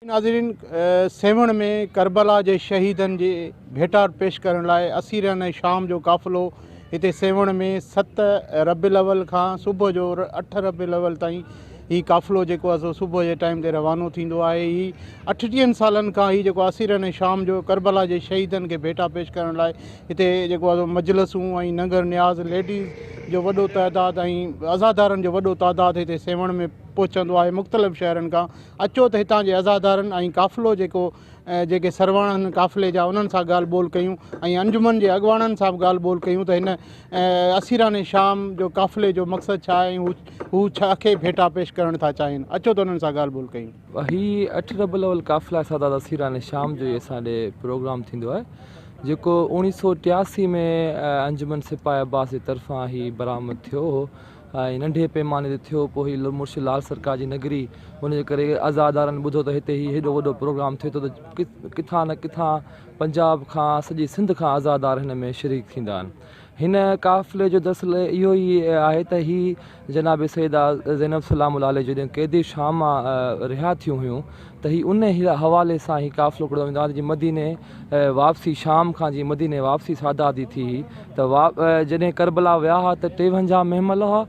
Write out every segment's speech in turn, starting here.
ناظرين سيوهڻ ۾ ڪربلا جي شهيدن جي ڀيٽا پيش ڪرڻ لاء اسيرن ۽ شام جو قافلو هتي سيوهڻ ۾ ست ربيع الاول کان صبح جو اٺ ربيع الاول تائين هي قافلو جيڪو آهي سو صبح جي ٽائيم تي روانو ٿيندو آهي. هي اٺٽيهن سالن کان هي جيڪو اسيرن ۽ شام جو ڪربلا جي شهيدن کي ڀيٽا پيش ڪرڻ لاء هتي جيڪو آهي سو مجلسون ۽ ننگر نياز ليڊيز جو وڏو تعداد ۽ عزادارن جو وڏو تعداد هتي سيوهڻ ۾ پهچندو آهي مختلف شهرن کان. اچو ته هتان جي عزادارن ۽ قافلو جيڪو جيڪي سرواڻ آهن قافلي جا انهن سان ڳالهه ٻولهه ڪيون ۽ انجمن جي اڳواڻن سان به ڳالهه ٻولهه ڪيون ته هن اسيران شام جو قافلي جو مقصد ڇا آهي ۽ هو ڇا کي ڀيٽا پيش ڪرڻ ٿا چاهين اچو ته انهن سان ڳالهه ٻولهه ڪيون. هي اٺ ربع الاول قافله سادات اسيران شام جو هي اسان ڏي پروگرام ٿيندو آهي جيڪو اوڻيهه سو ٽياسي ۾ انجمن سپاهي عباس جي طرفان هي برآمد ٿيو هو ۽ ننڍي پيماني تي ٿيو پوء هي مرشد لال سرڪار جي نگري ان جي ڪري عزادارن ٻڌو ته هتي هي هيڏو وڏو پروگرام ٿئي ٿو ته ڪٿان نه ڪٿان پنجاب کان سڄي سنڌ کان عزادار هن ۾ شريڪ ٿيندا آهن هن قافلي جو دراصل اهو ئي آهي ته هي جناب سيده زينب سلام الله عليه جڏهن قيدي شام مان رها ٿيون هيون ته هي ان حوالي سان هي قافلو ڪڍيو ويندو آهي ته جيئن مديني واپسي شام کان جيئن مديني واپسي ساداتي ٿي هئي ته جڏهن ڪربلا ويا ها ته ٽيونجاهه محمل هئا،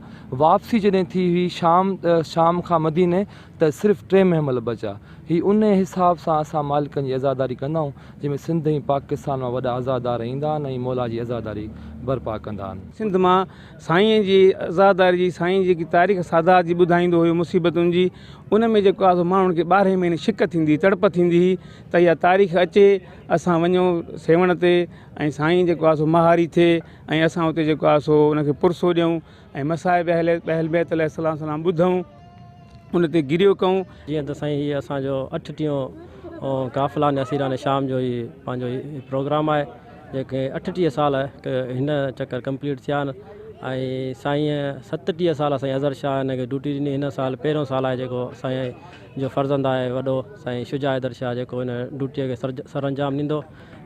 واپسي جڏهن ٿي هئي شام شام کان مديني ته صرف ٽي محمل بچا. هي ان حساب سان اسان مالڪن جي عزاداري ڪندا آهيون جنهن ۾ سنڌ ۽ پاڪستان مان وڏا عزادار ايندا آهن ۽ مولا جي عزاداري برپا ڪندا آهن. سنڌ مان سائين جي عزاداري جي سائين جي جيڪي تاريخ سادات جي ٻڌائيندو هيو مصيبتن جي ان ۾ جيڪو آهي سو ماڻهن کي ٻارهين مهيني شڪ ٿيندي هئي تڙپ ٿيندي هئي ته اها تاريخ اچي اسان وڃون سيوهڻ تي ۽ سائين جيڪو آهي سو مهاري ٿئي ۽ اسان اتي جيڪو آهي سو ان کي پرسو ڏيون ۽ مصائب اهل اهل بيت عليه السلام سلام ٻڌون ان تي گريو ڪئون. جيئن ته سائين هي اسان جو اٺٽيهون قافلان اسيران شام جو هي پنهنجو هي پروگرام آهي جيڪي اٺٽيهه سال هن چڪر ڪمپليٽ ٿيا آهن ۽ سائين ستٽيهه سال سائين اظهر شاهه هن کي ڊيوٽي ڏني هن سال پهريون سال آهي جيڪو سائين جو فرزند آهي وڏو سائين شجاع حيدر شاهه جيڪو هن ڊيوٽيء کي سرانجام ڏيندو.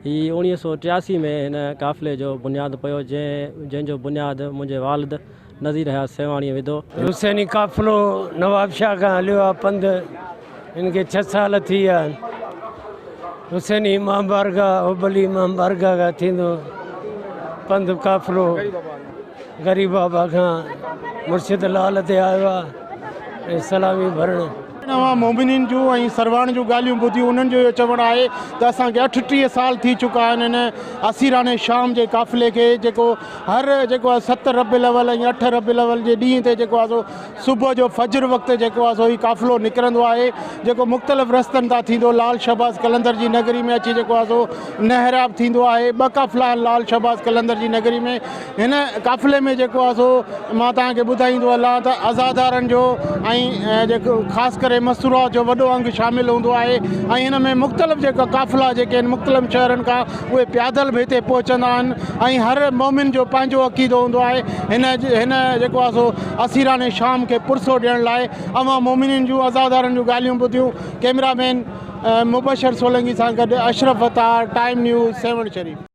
هي 1983 ۾ هن قافلي جو بنياد پيو جنهن جنهن جو بنياد منهنجي والد نذير حيات سيوهاڻيء وڌو. حسيني قافلو نوابشاهه کان هليو آهي پنڌ هن کي ڇهه سال ٿي ويا آهن. حسيني امام بارگاهه اوبلي امام بارگاهه کان ٿيندو پنڌ قافلو غريب بابا کان مرشد لال تي آيو آهي ۽ سلامي ڀرڻ. اوهان مؤمنين جون ۽ سرواڻ جون ڳالهيون ٻڌيون انهن جو اهو چوڻ آهي ته اسان کي 38 سال ٿي چڪا آهن هن اسيران شام جي قافلي کي جيڪو هر جيڪو آهي ست ربيع الاول ۽ اٺ ربيع الاول جي ڏينهن تي جيڪو آهي سو صبح جو فجر وقت جيڪو آهي سو هي قافلو نڪرندو آهي جيڪو مختلف رستن تان ٿيندو لال شهباز قلندر جي نگري ۾ اچي جيڪو آهي سو نهراب ٿيندو آهي ٻه قافلا آهن لال شهباز قلندر جي نگري ۾ هن قافلي ۾ جيڪو آهي سو مان توهان کي ٻڌائيندو هلان ته عزادارن جو ۽ جيڪو خاص ڪري مستورات جو وڏو انگ شامل هوندو آهي ۽ هن ۾ مختلف جيڪا قافلا جيڪي آهن مختلف شهرن کان اهي پيادل به هتي پهچندا آهن ۽ هر مومن جو پنهنجو عقيدو هوندو آهي هن هن جيڪو آهي سو اسيران شام کي پرسو ڏيڻ لاء اوهان مومنين جون عزادارن جون ڳالهيون ٻڌيون ڪئميرا مين مبشر سولنگي سان گڏ اشرف عطار ٽائيم نيوز سيوهڻ شريف.